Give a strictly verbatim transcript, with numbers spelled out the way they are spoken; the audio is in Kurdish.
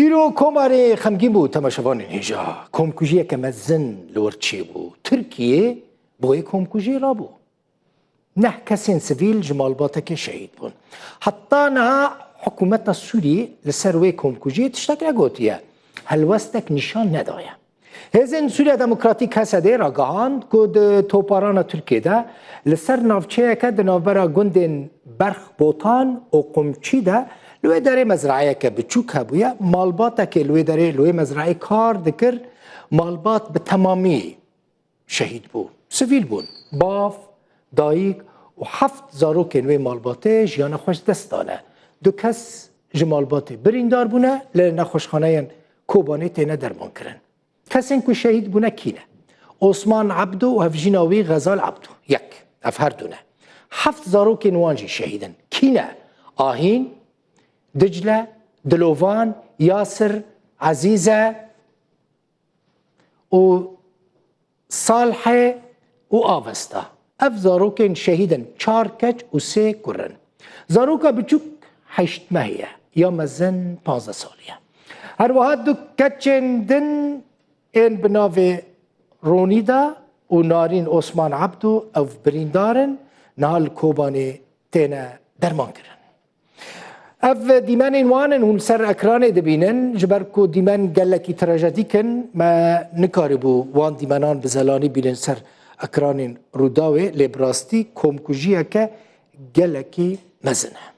Îro komarê xemgîn bû, temaşevanên hêja. Komkujiyeke mezin li wir çêbû. Tirkiye bo wê komkujiyê rabû. Neh kesên sivîl ji malbatekê şehîd bûn. Heta niha hikûmeta Sûriyê li ser wê komkujiyê tiştek negotiye. Helwestek nîşan nedaye. Hêzên Sûriya Demokratîk, H S D, ragihand ku di toparana Tirkiyê de li ser navçeyeke di navbera gundên Berx Botan û Qumçî de li wê derê mezraeyeke biçûk hebûye. Malbatekê li wê derê, li wê mezraeyê kar dikir. Malbat bi temamî şehîd bû. Sivîl bûn. Bav, dayik û heft zarokên wê malbatê jiyana xwe ji dest dane. Du kes ji malbatê birîndar bûne, li nexweşxaneyên Kobanê têne dermankirin. Kesên ku şehîd bûne kî ne? Osman Ebdo û hevjîna wî Xezal Ebdo. Yek. Ev her du ne. Heft zarokên wan jî şehîd in. Kî ne? Ahîn, Dicle, Dilovan, Yasir, Ezîze û Salhe û Avesta. Ev zarokên şehîd in, çar keç û sê kur in. Zaroka biçûk heşt mehî ye, ya mezin panzdeh salî ye. Her wiha du keçên din ên bi navê Ronîda û Narîn Osman Ebdo ew birîndar in, niha li Kobanê têne dermankirin. Ev dîmenên wan in hûn li ser ekranê dibînin, ji ber ku dîmen gelekî trajedîk in, me nikarîbû wan dîmenan bi zelanî bînin ser ekranên Rûdawê, lê bi rastî komkujiyeke gelekî mezin e.